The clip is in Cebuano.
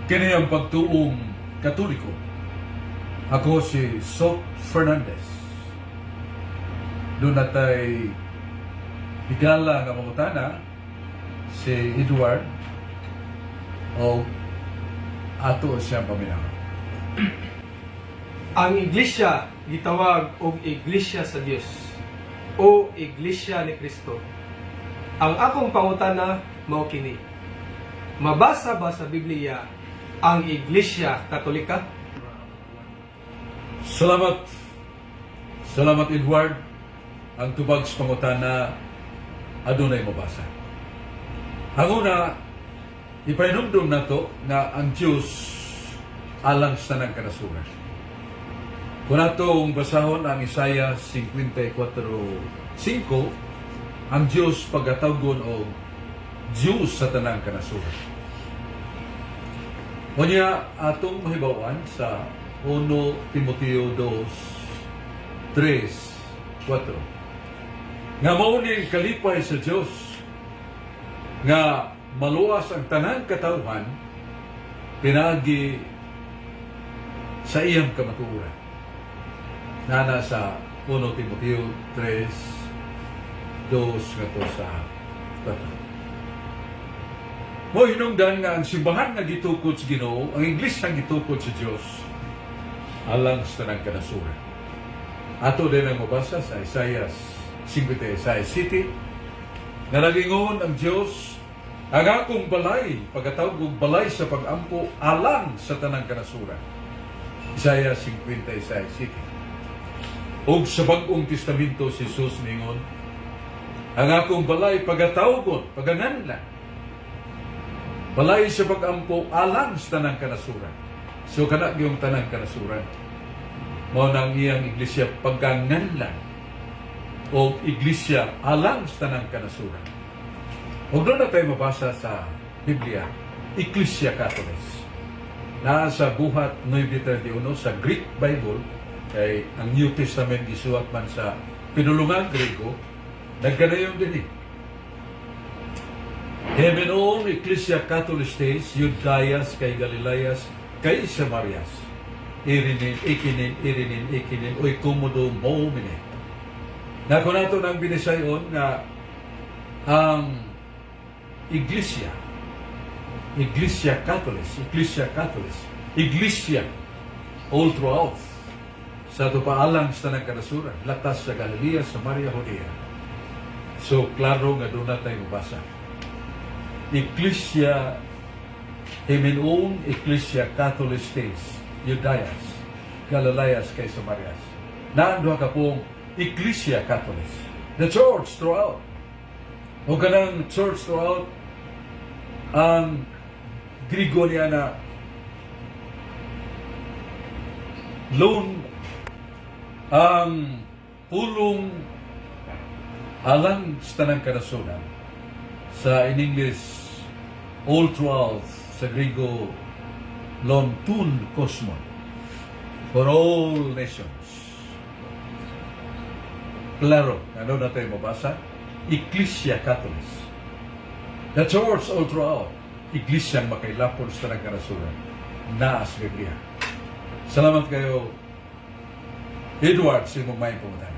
Kini ang Pagtuong Katoliko. Ako si Sok Fernandez. Duna tay higala nga mangutana, si Edward, o ato siyang paminaw. Ang iglesia gitawag og Iglesia sa Dios o Iglesia ni Kristo. Ang akong pangutana mao kini: Mabasa ba sa Biblia ang Iglesia Katolika? Salamat. Salamat, Edward. Ang tubag sa pangutana, adunay mabasa. Ang una, ipahinumdum nato nga ang Diyos alang sa tanang kanasuran. Kung atong basahon ang Isaiah 54:5, ang Diyos pagatawgon og Diyos sa tanang kanasuran. Unya, atong mahibawan sa 1 Timoteo 2, 3, 4, nga mao ni kalipay sa Dios nga maluwas ang tanang katawhan pinaagi sa iyang kamatuoran. Nana sa 1 Timoteo 3, 2 ngadto sa 4. Mo hinungdan nga ang simbahan nga gitukod sa Ginoo, ang iglesia nga gitukod sa Dios, alang sa tanang kanasuran. Ato din ang mabasa sa Isaiah 56 nga nagingon ang Dios, "Ang akong balay pagatawag og balay sa pagampo alang sa tanang kanasuran." Isaiah 56. Ug sa Bag-ong Testamento, si Jesus ningon, "Ang akong balay pagatawgon, paganganlan, balay sa pagampo alang sa tanang kanasuran." So kana gyung tanang kanasuran. Mao nang iyang iglesia pagkanganlan o iglesia alang sa tanang kanasuran. Ug duna na tayo mabasa sa Biblia, Ecclesia Catholics. Naa sa Buhat 9.31 sa Greek Bible, kay ang New Testament gisuwat man sa pinulungan Grego, nagkanayon din eh. Hemen oon Ecclesia Catholistes, Judaias kai Galilaias kai Samarias. Irinin, ikinin, irinin, ikinin, oy komodo momine. Na kung nato nang binisayon nga ang Iglesia, Iglesia Catholic, Iglesia Catholic, Iglesia all throughout sa ato paalang sa tanang kanasuran, latas sa Galilea, Samaria, Judea. So, klaro nga duna tayo mabasa. Ecclesia Hemenon, Ecclesia Catholistes, Judaias, Galileas kay Samarias. Naan duha ka pong Ecclesia Catholic. The church throughout. O kanang church throughout, ang Grigo niya na lon ang pulong alang sa tanang kanasuran, sa in English all throughout, sa Grigo lon tun kosmon, for all nations. Klaro ano na tayo mabasa, Ecclesia Catholic, the church all throughout, iglesia makailapon sa tanang kanasuran, naa sa Biblia. Salamat kayo, Edward, sa imong may pangutana.